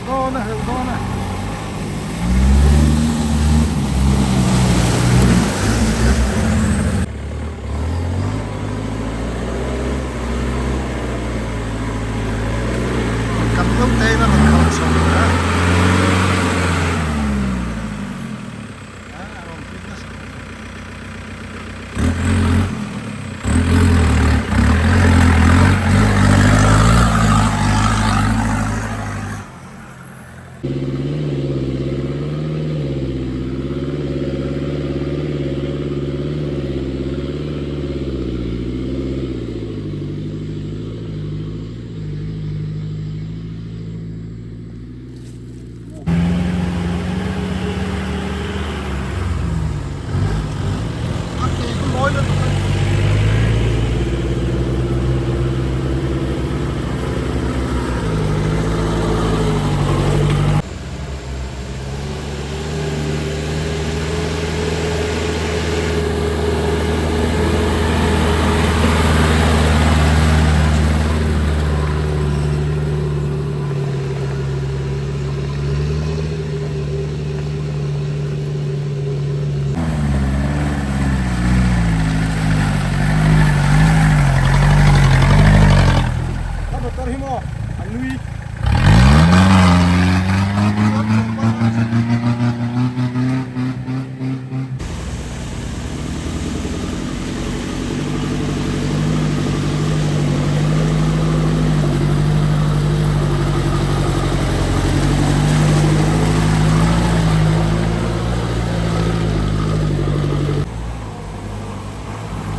dawn a hreuh dawn a. Kan naute in a rawn khalh chho a. A rawn pik nasa khawp mai. A ke chu mawi lutuk a ni. Ka motor hi maw a nui.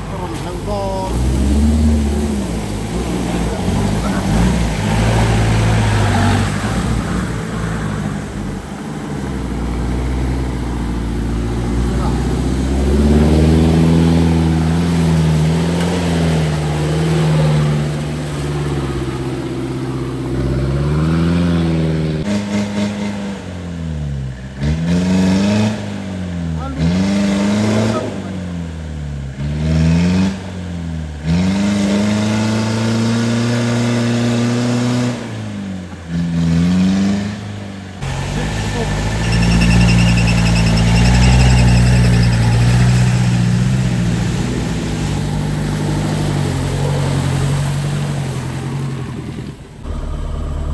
Ka rawn hleuh dawn. A lut chauh mai.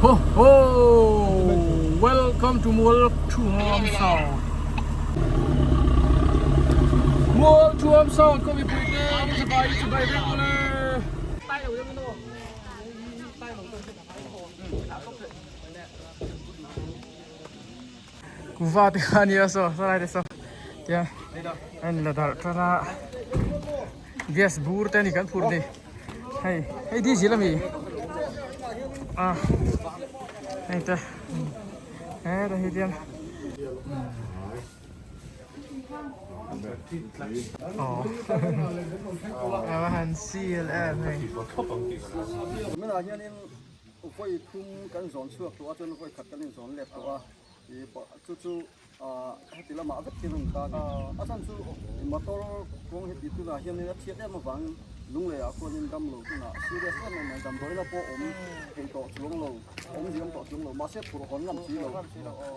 Ho ho! Welcome to Mualthuam South. Mualthuam South ko mipui te an chibai chibai vek awle. Kuva te kha ania saw saw lai te saw tiang a in la darh tan a gas bur te a ni kan phur ni hei hei diesel a mi a hei te hetah hi tiang. Aw a han seal em hei. Vawi thum kan zawn chhuak tawh a chuan vawi khat kan inzawn let tawh a ih chu chu ah heti lamah vek hian a rawn tan a a chhan chu motor kawng heti tunah hianin a chhiat em avangin lunglei ah khuanin dam lo tunah serious em em mai damdawi la pawh awm thei tawh chuang lo awm ziam tawh chuang lo mahse phurh hawn ngam si lo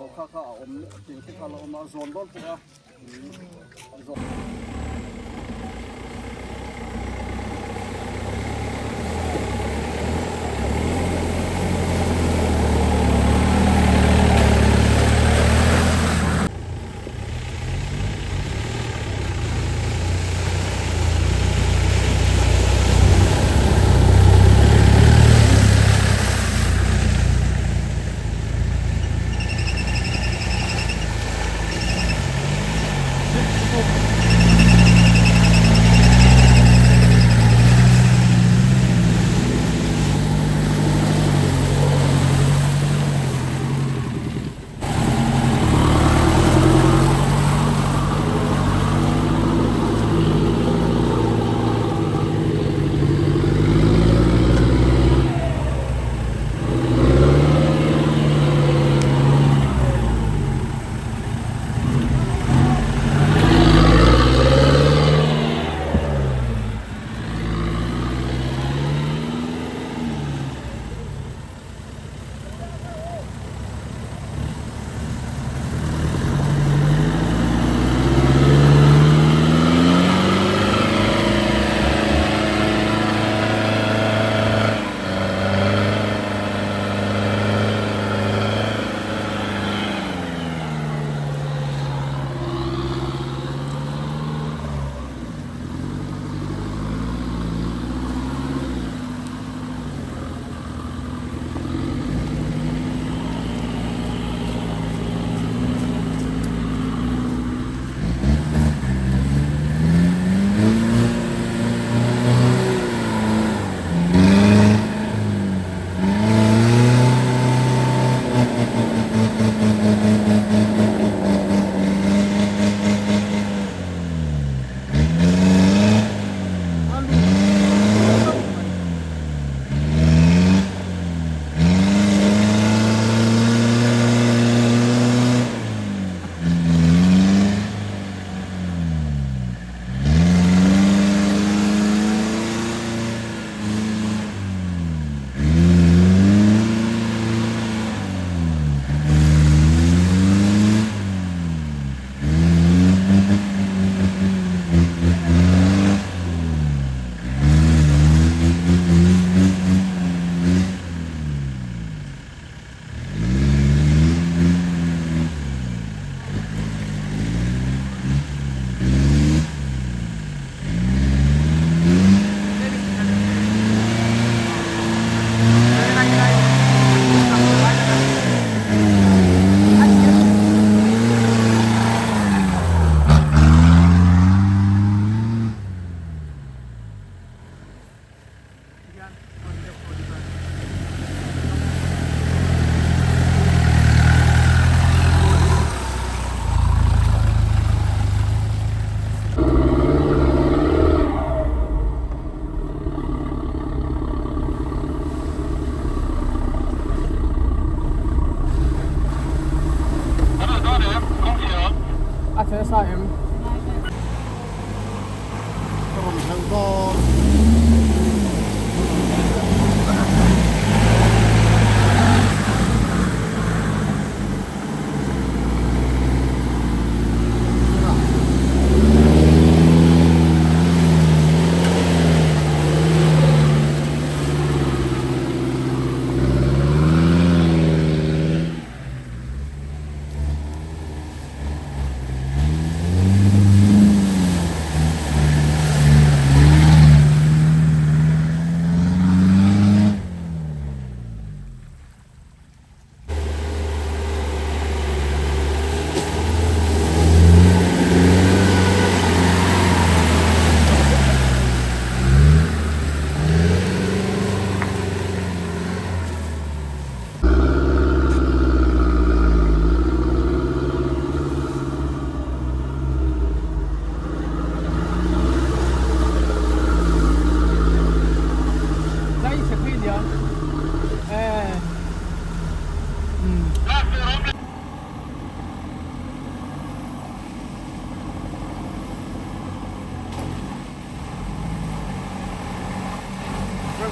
aw kha kha a awm ting te kha a la awm a zawn dawn pawh a ih zawn.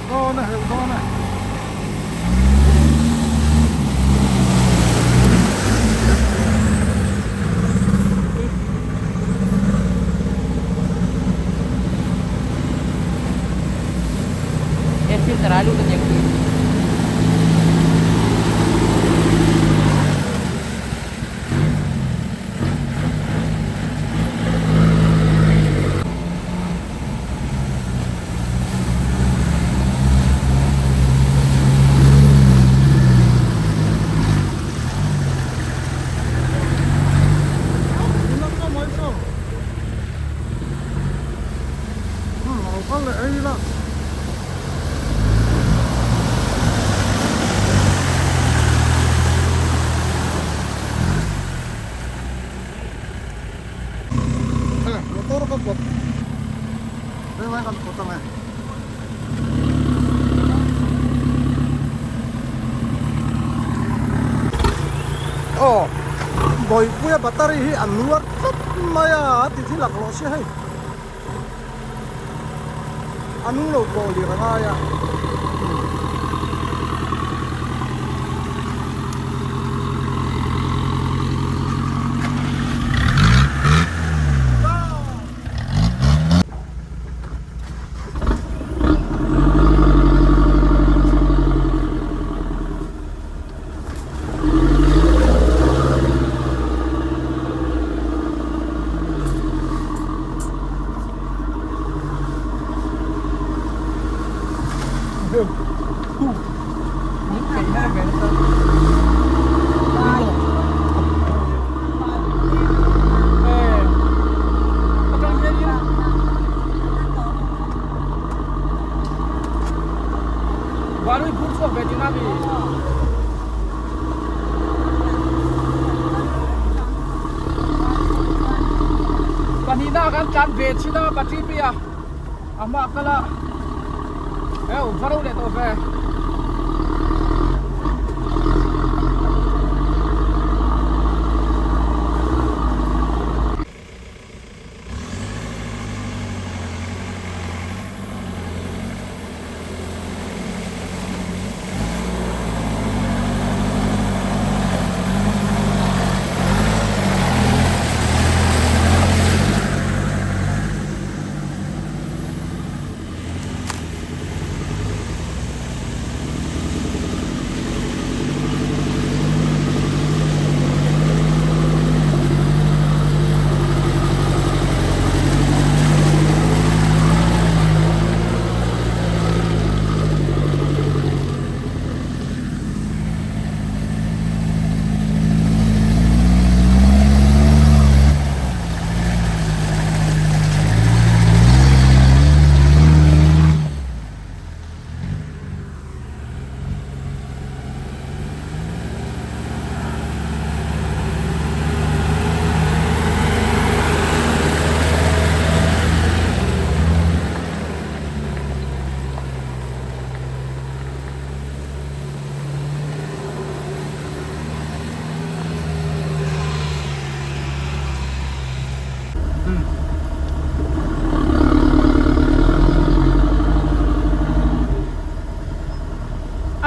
Dawn a hreuh dawn a. Air filter a lut aniang tih. Motor ka pawt helai kan pawt ang e. Aw Bawipuia battery hi an nuar tlat mai a a ti thil ak lawh sia hei a nung lo pawh lir a ngai a. Pahnihna kan tlan ve thin a battery pi a a hma kal a heu va ro leh tawh ve.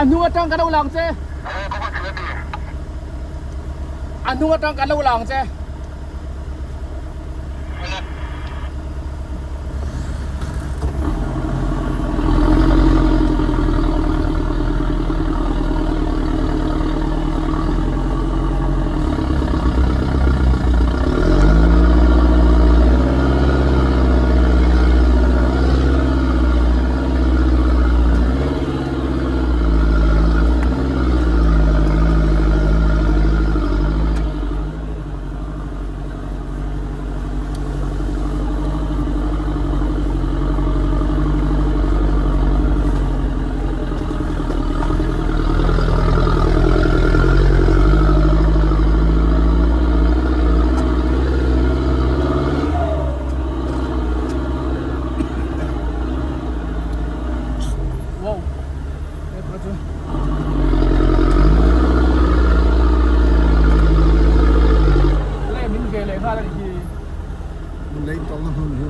A hnung atang kan lo lang che. A hnung atang kan lo lang che. Wow. Lei min ve leh nghal a nih hi. Lei tawlhna hmun hi.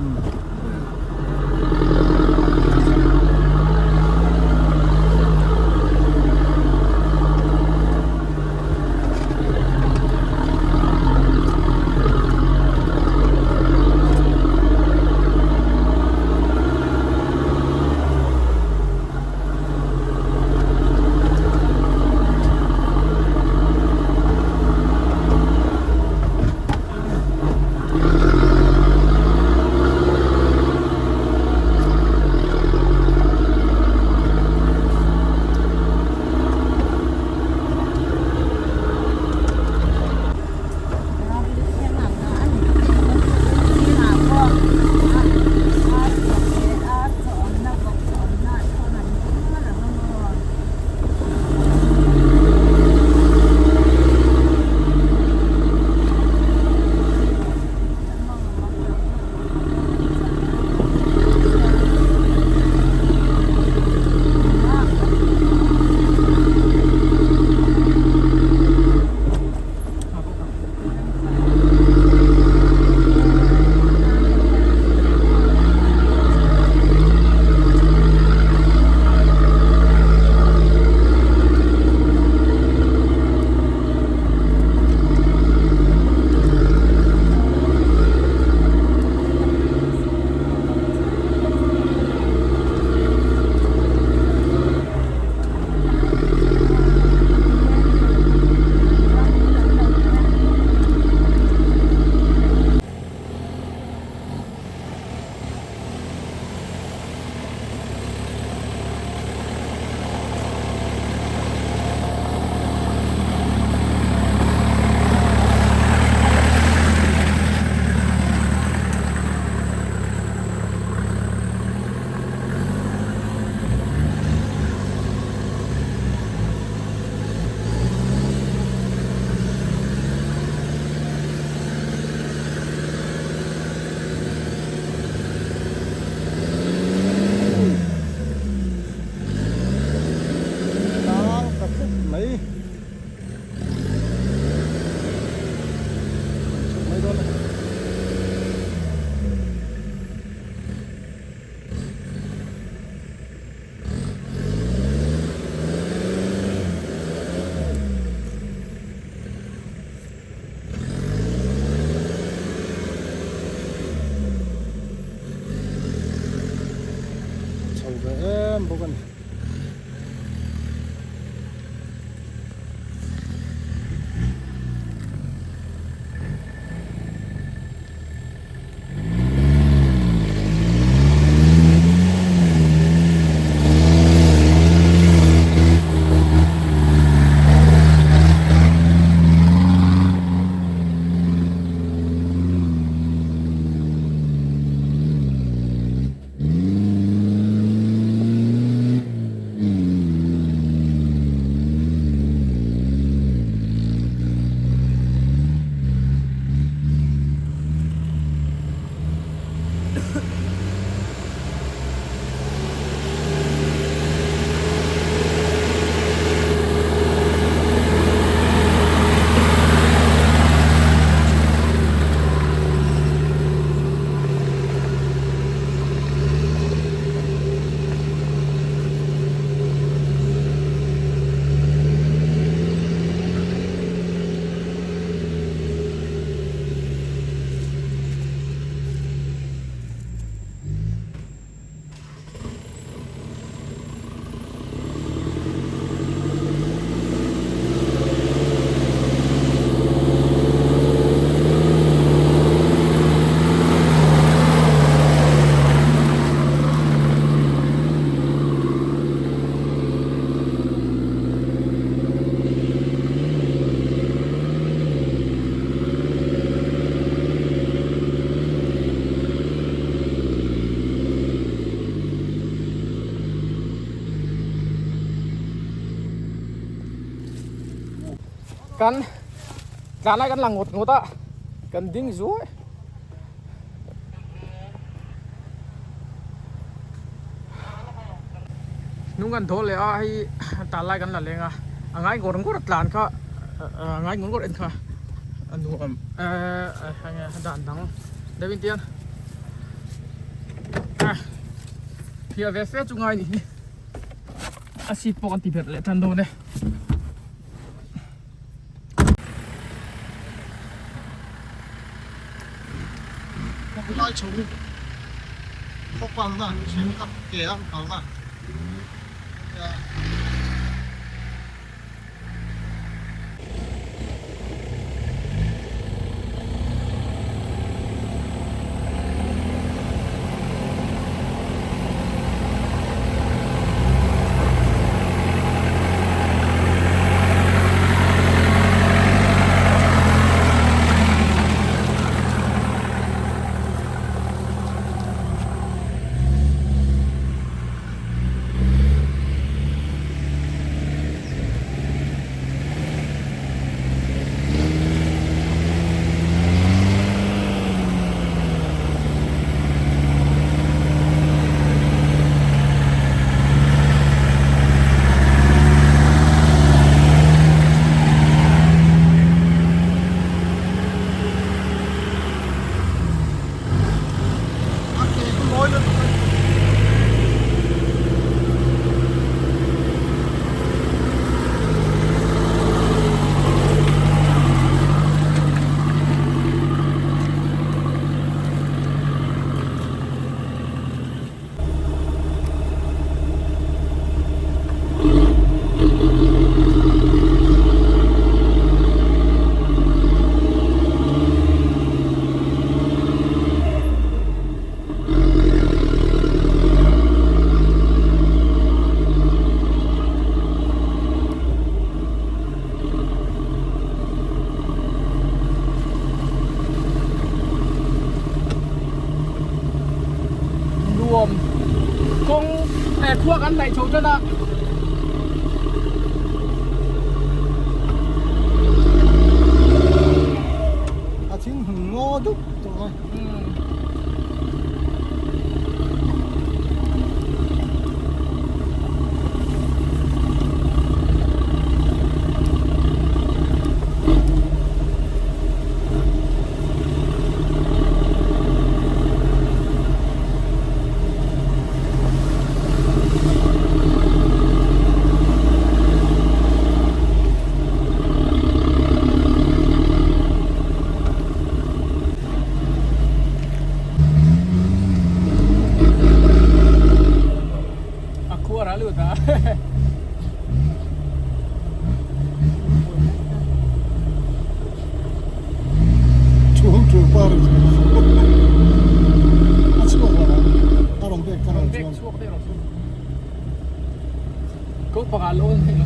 em bawk a ni. Kan tlan lai kan lang ngawt ngawt a kan ding zuai. Hnung kan dawl leh a hei tlan lai kan la leng a a ngai ngawr ngawr tlan kha a ngai ngawr ngawr en kha a nuam eee dan dang deuh in tiang phiah ve fe chu ngai ni hi a seat pawh kan ti berh leh tan dawn e. Khawklai chho khaw kalna thenkhat ke a kalna nia. A ke chu mawi lutuk a ni. Nuam kawng eh khua kan hnaih chho tan a. A thing hung ngaw dup tawh a. Chhung tur pa ri a chhuak lo ang a rawn bek ka rawn chuan chhuak daih rawh chu ko panga lawn hei lo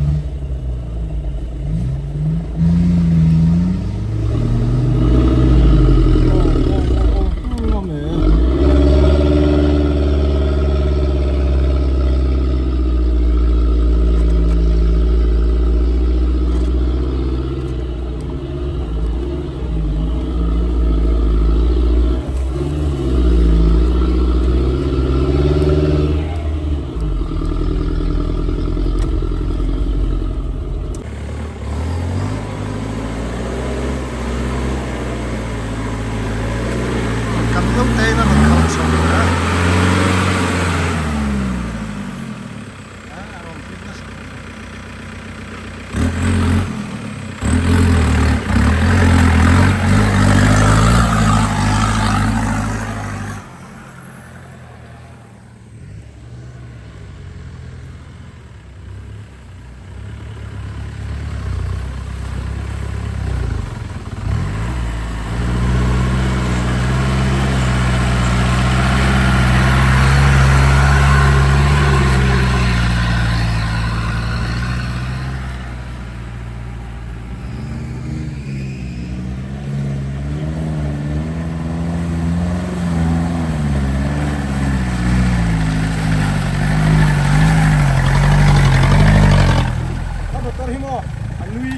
Kan naute in a rawn khalh chho leh a. A rawn fit nasa khawp mai. Ka motor hi maw a nui.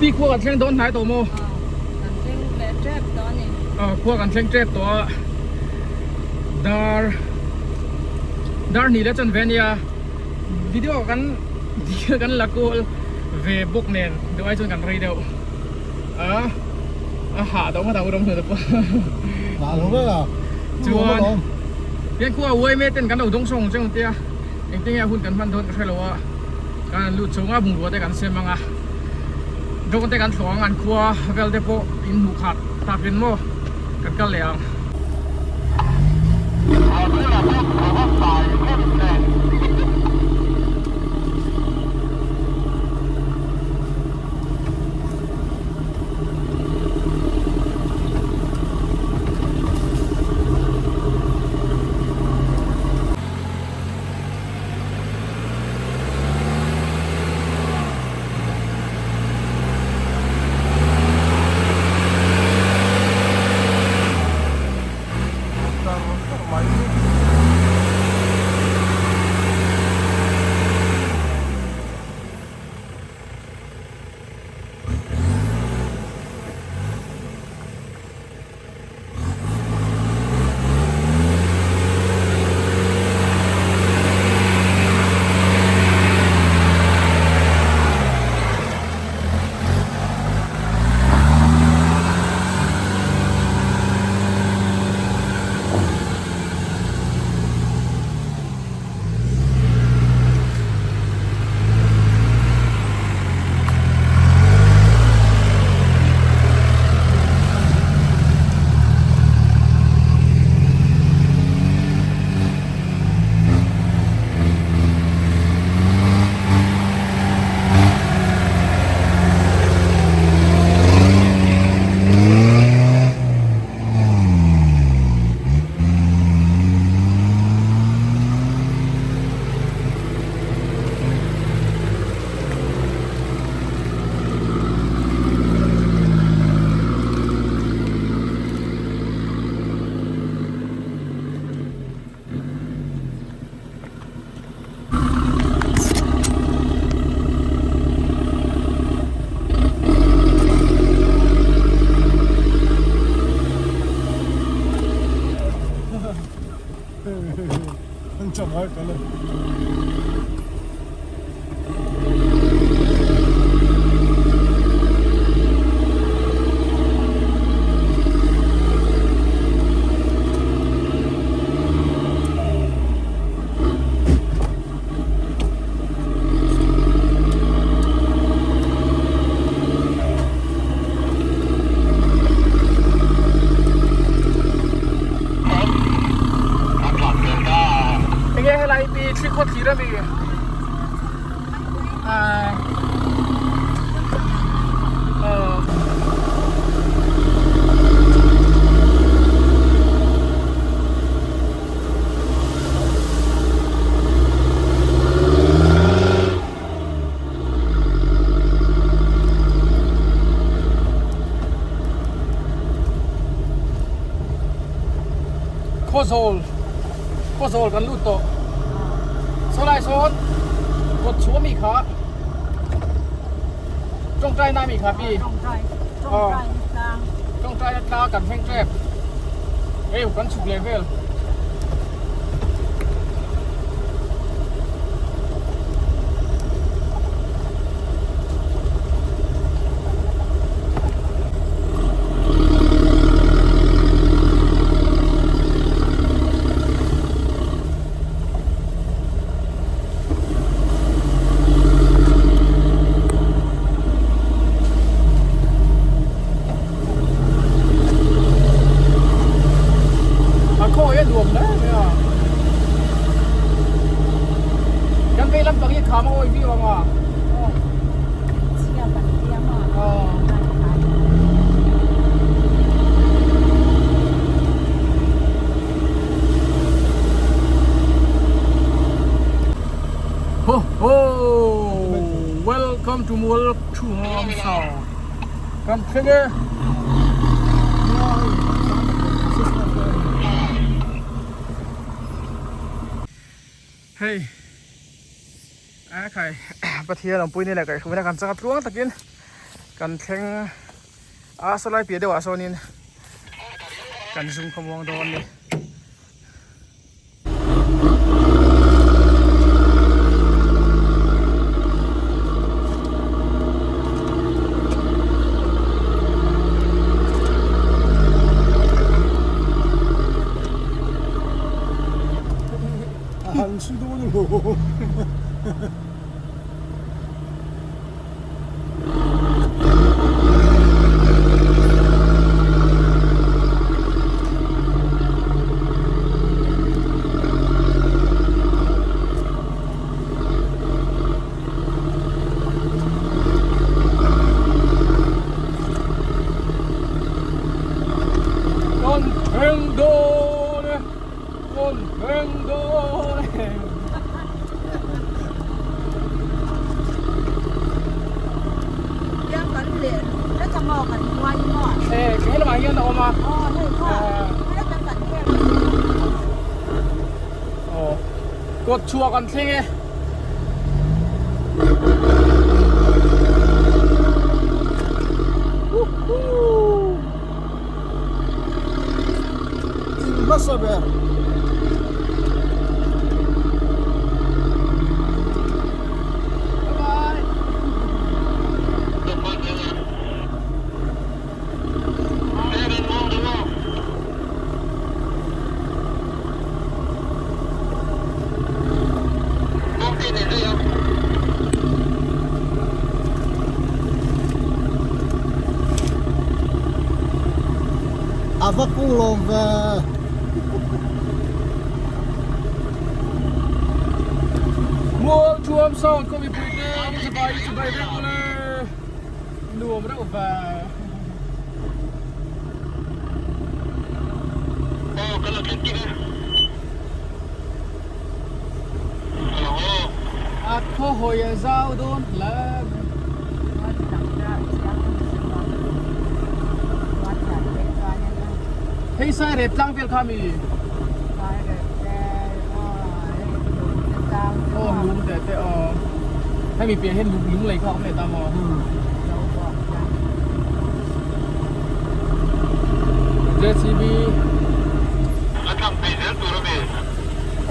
Pi khua kan thleng dawn hnai tawh maw? Kan thleng leh tep tawh a ni. Khua kan thleng tep tawh a, dar dar hnih leh chanve a nia, video kan kan la kual ve bawk nen duh ai chuan kan rei deuh a, a hah tawh ngawt ang u ram hnu te pawh. Hah lo vek a, chuan hian khua uai mai ten kan lo dawng sawng cheng tia engtin nge hun kan hman dawn ka hre lo a, kan han lut chhung a bungrua te kan sem ang a, drone te kan thlawh ang an khua vel te pawh in hmuh khat takin maw kan kal leh ang. Dar dar mai. An chamai kal a. Enge helai pi thli khaw thlir ami ah aw. Khawzawl Khawzawl kan lut tawh saw lai sawn kawt chhuah mi kha tawngtai na mi kha pi tawngtai na tlang kan thleng tep hei kan chhuk leh vel. A khaw hi a nuam hle mai a kan vei lampang hi kham a awi viau ang a Ho ho welcome to Mualthuam South Kan thleng e. Hei a khai Pathian awmpui ni leh kaihhruaina kan chak a tluang takin kan thleng a sawlai piah deuhah sawnin kan zum khawmuang dawn a ni. Han su dawn emaw. Kan thleng dawn e, kan thleng dawn e. He lamah hian a awm a. Aw kawt chhuah kan thleng e. In hmasa ber. A va kung lawm ve. Mual thuam sound khaw mipui te an chibai chibai vek ule nuam reuh ve. A khaw hawi a zau dawn hle. Hei sai rep tlang vel kha mi? Aw lung te te aw. Hemi piah hian lung lung lei kha a awm leh ta maw? JCB.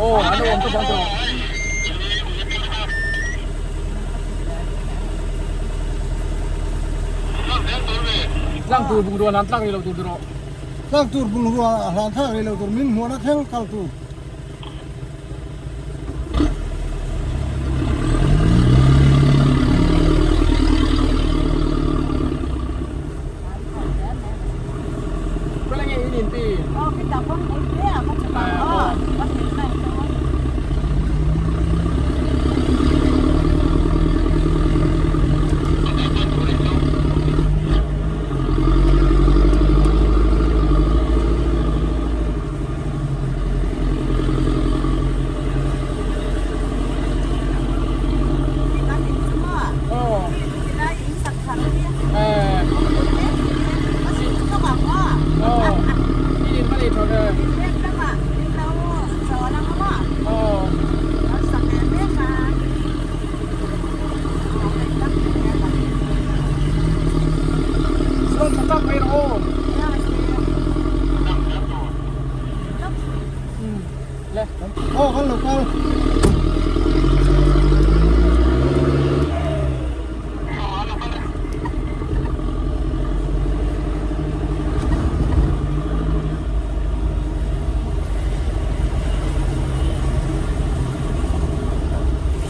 Aw an awm tawp ang tawh. Tlang tur bungrua hlan tlak rih lo tur tiraw. Tlang tur bungrua hlan thlak rih lo tur min hmuahna thleng kal tur. Aw kan lo kal.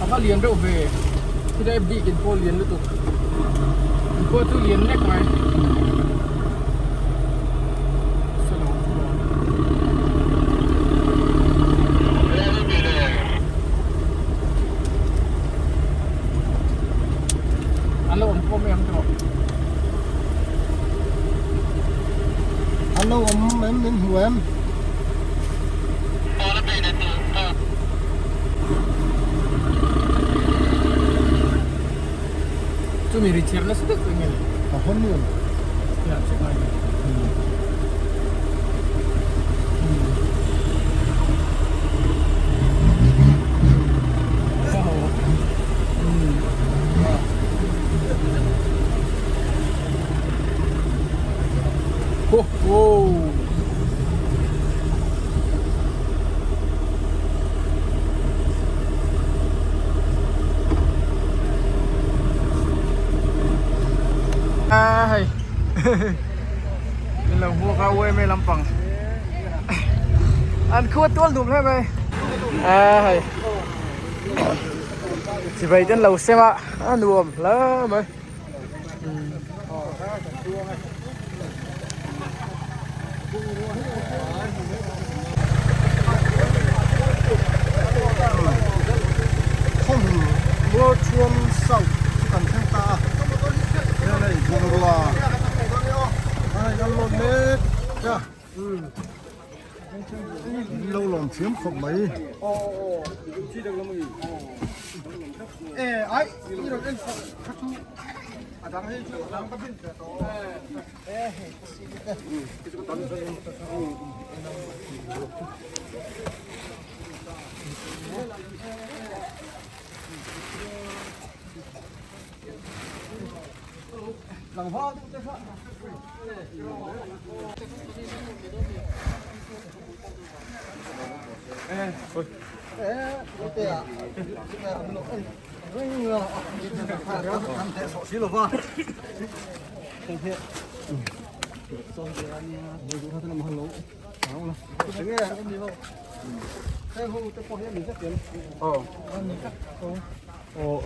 A va lian reuh ve khilai bik in pawh lian lutuk in pawh chu lian lek mai. An lo awm khawm em tawh. An lo awm em min hmu em. Chumi ri chher nasa deuh eng nge le? A hawn ni ang. Ya, check ngai ni. Ho ho. A hei min lo hmuak a uaime lampang an khuat tual dum hle mai a hei chibai ten lo sem a a nuam hle mai. Mualthuam South chu kan thleng ta a, hian hei bungrua a kan lawm mek a, min lo lawm thiam khawp mai.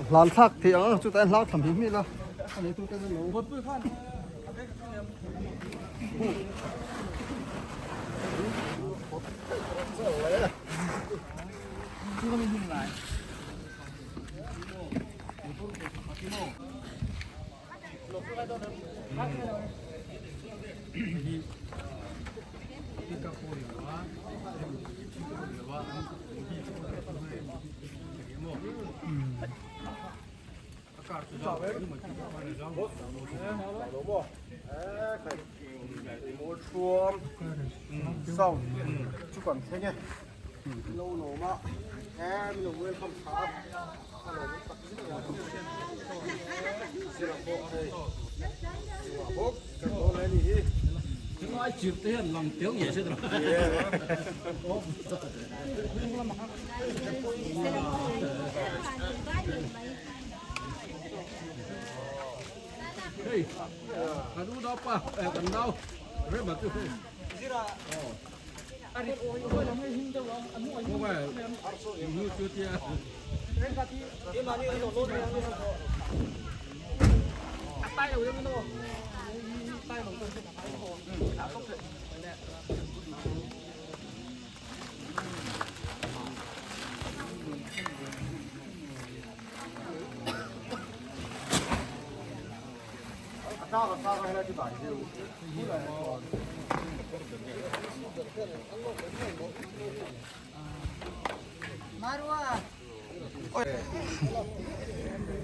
Hlan thlak thei ang chutah hian hlang tham hi hmel a a neitu te chu lo Sound chu kan thleng e lo lawm a he mi lo welcome tha a a lawm tak zet a zira pawh hei chhuah bawk kan dawn a ni hi.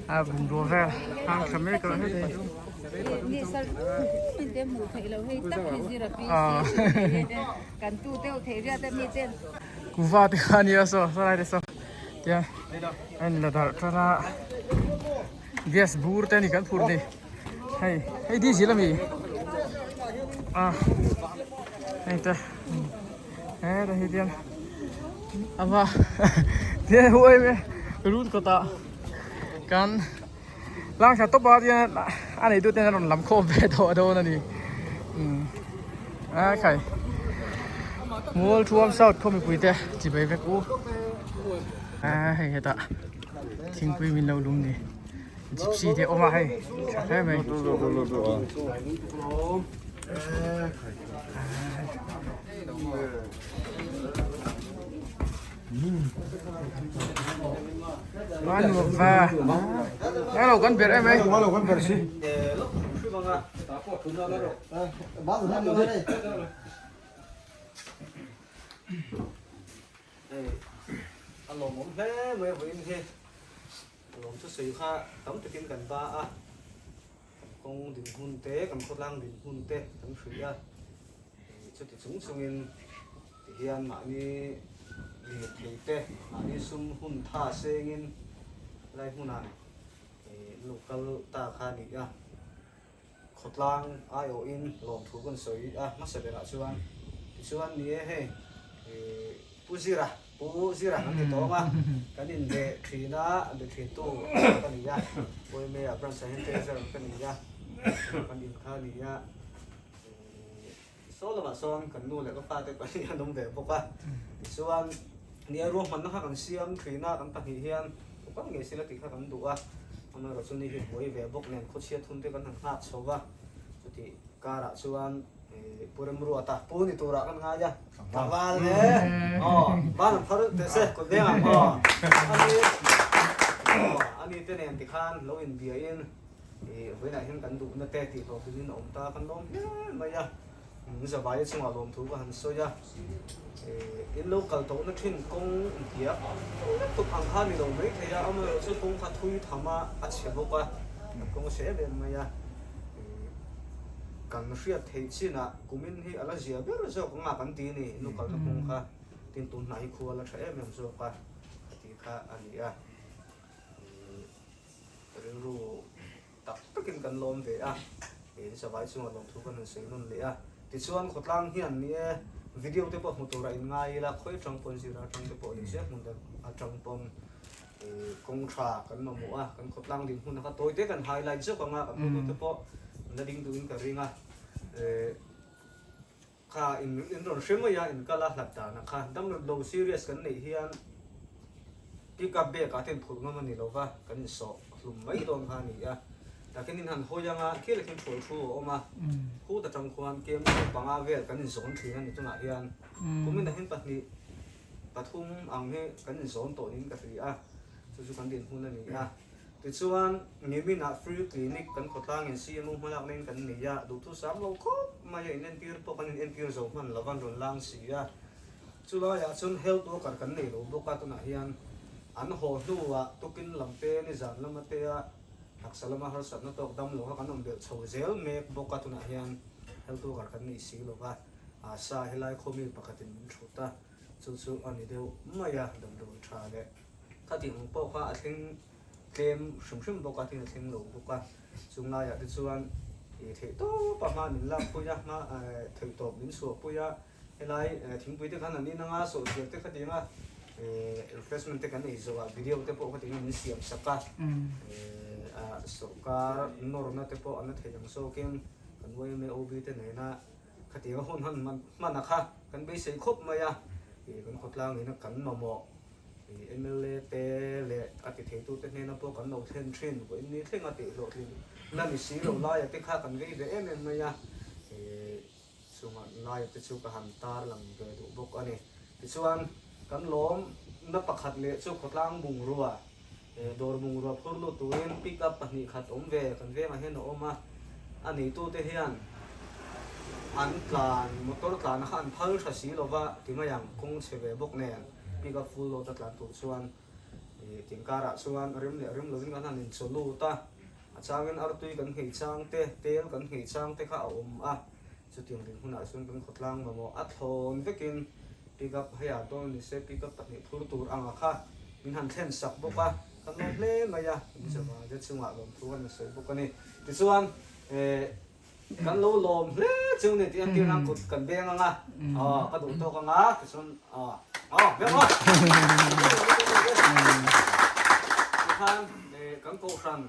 A bungrua vel hang tha mek a heti. Kuva te kha ania saw saw lai te saw tiang a in la darh tan a gas bur te a ni kan phur ni hei hei diesel a mi a hei te heta hi tiang ava tiang huai mai rut kawtah kan lang thla tawp a tiang a neitu ten an rawn lam khawm ve tawh dawn a ni a khai mual thuam south khaw mipui te chibai vek u a hei hetah thingpui min lo lum ni gypsy te awm a hei tha hle mai. Hello kan ber em ei. Hello kan ber si. A lawmawm hle mai vawiin hi lawm chu sawi kha tam takin kan ba a kan kawng dinhmun te kan khawtlang dinhmun te kan hrilh a chuti chung chungin tihian mahni lirthei te mahni sum hun tha sengin lai hmunah local ta kha a ni a. Khawtlang aiawhin lawmthu kan sawi a hmasa berah chuan tichuan ni e hei Pu Zira, Pu Zira kan ti tawng a, kan inbe thin a, be thintu ka ni a, Pawimea branch ah hian treasurer ka ni a, kan in kha a ni a, saw lamah sawn kan nu leh ka fate pahnih an awm ve bawk a, tichuan ni a ruahmanna kha kan siam thin a, kan pahnih hian ukal ngei sila tih kha kan duh a, amaherawhchu chu ni hi buai ve bawk nen khawchhia thum te kan han nghak chho va, chutih karah chuan Pu Remruata pu ni turah kan ngai a, tlangval le aw van an phar teh se kut veng ang aw ani aw ani te nen tikhan lo inbiain Ih vawiinah hian kan duhna te tih hlawhtling in a awm ta kan lawm hle mai a, Zavaia chungah lawmthu ka han sawi a, ih in lo kal tawhna thin kawng intiak lutuk ang kha a ni lo mai thei a, amaherawh chu kawng kha thui tham a, a chhe bawk a, kan kawng a chhe em em mai a, ih kan hriat theih chinah kumin hi a la zia ber zawk anga kan ti a ni, in lo kalna kawng kha tin tun hnai hi khua a la tha em em zawk a, ka tih kha a ni a. Rilru tak takin kan lawm ve a, in savai chungah lawmthu kan han sawi nawn leh a. Tichuan khawtlang hian ni e, video te pawh hmu tura in ngai ila, khawi atang pawn zira atang te pawh ni se, hmun dang atang pawn kawng tha kan mamawh a, kan khawtlang dinhmun a kha tawi te kan highlight zawk ang a, kan hotu te pawh an la ding duhin ka ring a. Kha in in rawn hre mai a, in kal a hlat dan a kha dam lo serious kan neih hian pick up bag ah te in phurh ngam a ni lo va, kan in sawh hlum mai dawn kha a ni a, takin in han hawi ang a, khi leh khian thual thu a awm a, khut atang khuan kem panga vel kan in zawn thin a ni tunah hian kumin ah hian pahnih pathum ang hi kan in zawn tawh niin ka hria a, chu chu kan dinhmun a ni a. Tichuan, Nimin-ah Free Clinic kan khawtlangin CMO hmalakna in kan nei a, duhthusam lo khawp mai a inentir pawh kan inentir zo hman lo a, an rawn lang si a. Chulaiah chuan Health Worker kan nei lo bawk a, tunah hian an haw hnuah tukin lam te nizan lama te a taksa lama harsatna tawk dam lo kha kan awm belh chho zel mek bawk a, tunah hian Health Worker kan nei si lo va, sa helai khawmi pakhatin min thut a, chu chu a ni deuh mai a, damdawi tha leh. Khatih ang pawh kha a thleng tlem hrim hrim bawk a, tin a thleng lo bawk a. Chung laiah te chuan Theih tawp a hma min lak pui a, hma theih tawp min chhuah pui a, helai thingpui te khan an in anga sawhchiar te kha tianga refreshment te kan ei zawh ah video te pawh kha tianga min siam sak a, sawrkar nawrna te pawh an la thei ang zawkin kan yma OB te nena khatianga hun han hman a kha kan beisei khawp mai a, kan khawtlang ina kan mamawh. Mla te leh a ti theitute hnena pawh kan lo thlen thin, vawiin ni thleng a tih hlawhtlin na ni si lo laia te kha kan vei ve em em mai a, chungah laia te chu ka han tar lang ve duh bawk a ni. Tichuan, kan lawm na pakhat leh chu khawtlang bungrua, dawr bungrua phur lut turin pick up 2 khat awm ve kan vengah hian a awm a, a neitute hian an tlan motor tlan kha an phal tha si lova ti mai ang, kawng chhe ve bawk nen. Pick up full load a tlan tur chuan tiang karah chuan rem leh rem lovin kan han inchaw lut a, a changin artui kan nghei chang te, tel kan nghei chang te kha a awm a, chutiang ding hunah chuan kan khawtlang mamawh a thlawn vekin pick up hei ah dawn ni se pick up 2 phur tur anga kha min han thlen sak bawk a, kan lawm hle mai a, inzawmah te chungah lawmthu kan insawi bawk a ni. Tichuan Kan lo lawm hle chu ni tih an tir nan kut kan beng anga aw ka duh tawk anga tichuan aw aw beng aw tikhan kan kohhran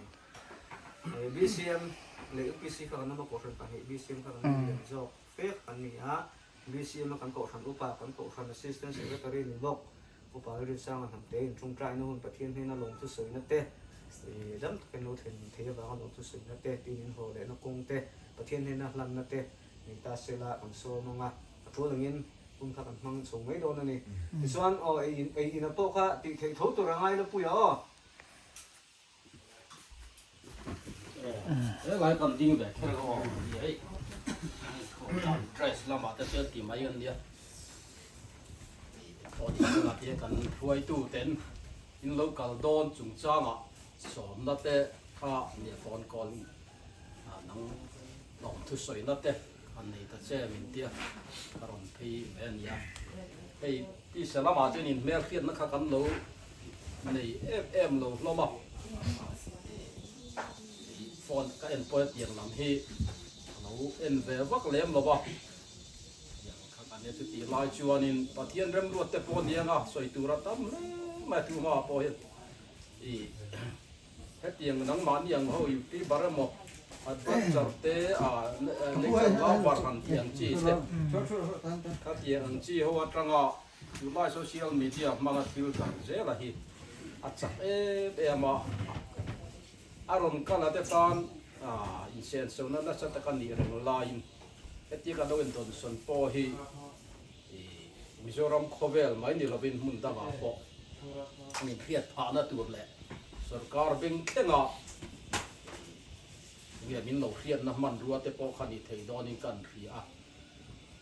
BCM leh UPC kha kan awm a kohhran 2 BCM kha kan lian zawk fek an ni a BCM a kan kohhran upa kan kohhran assistant secretary ni bawk Upa Lalrinsanga hnamte in tawngtaina hun Pathian hnena lawmthu sawina te, dam takin lo thlen thei avanga lawmthu sawina te, tin in haw lehna kawng te, Pathian hnena hlanna te nei ta sela kan sawm ang a, a tul angin hun kha kan hmang chho mai dawn a ni. Tichuan aw ei in ei ina pawh kha tih theih tho tur a ngai la puia aw. Helai kan ding ve kher aw ni hei dress lamah te chuan ti mai an nia aw ti chungah te kan hruaitu ten in lo kal dawn chungchangah sawmna te kha nia phone call in nang lawmthu sawina te an nei ta che min tia ka rawn phei ve a nia hei tisa lamah chuan in hmelhriatna kha kan lo nei em em lo hlawm a phone ka en pawh tiang lam hi ka lo en ve vak lem lo va tiang kha kan nia chu tih lai chuanin Pathian remruat te pawh nia nga sawi tur a tam hle mai a thu hmaah pawh hian ih Hetiang nangmahni ang ho youtuber emaw adventure te ah nature lover han tih ang chi te khatiang ang chi ho atanga tunlai social media hmanga thil darh zela hi a chak em em a, a rawn kal a te tan insenso na nasa taka nih reng laiin hetia kan lo indawnsawn pawh hi Mizoram khawvel mai ni lovin hmun dangah pawh min hriat phahna tur leh sorkar beng thlenga nge min lo hriatna hmanrua te pawh kha ni thei dawnin ka an hria a,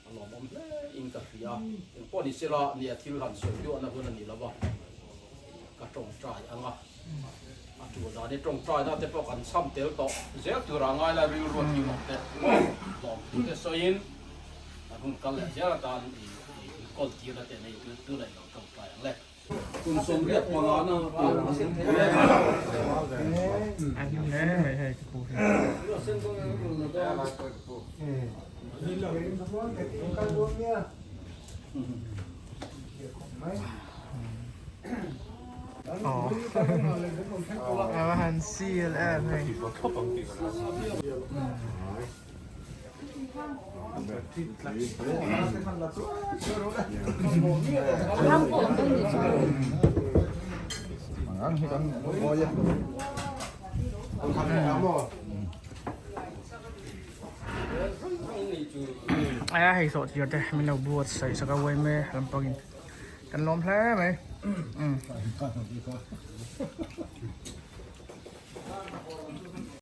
a lawmawm hle in ka hria a, engpawh ni sela nia thil han sawi duahna hun a ni lo va, ka tawngtai ang a, a tul dan hi tawngtaina te pawh kan chham tel tawh zel tura ngai la rilru a thil awm te lawmthu te sawiin Kan hun kal leh zel atan i inkawl tir na te nei tu la ilo tawngtai ang le. Kum 85 na tur An hle mai hei ka pu hi. Aw a va han seal em hei. Aia hei sawh tir te min lo buat saih sak a uaime lampangin kan lawm hle mai.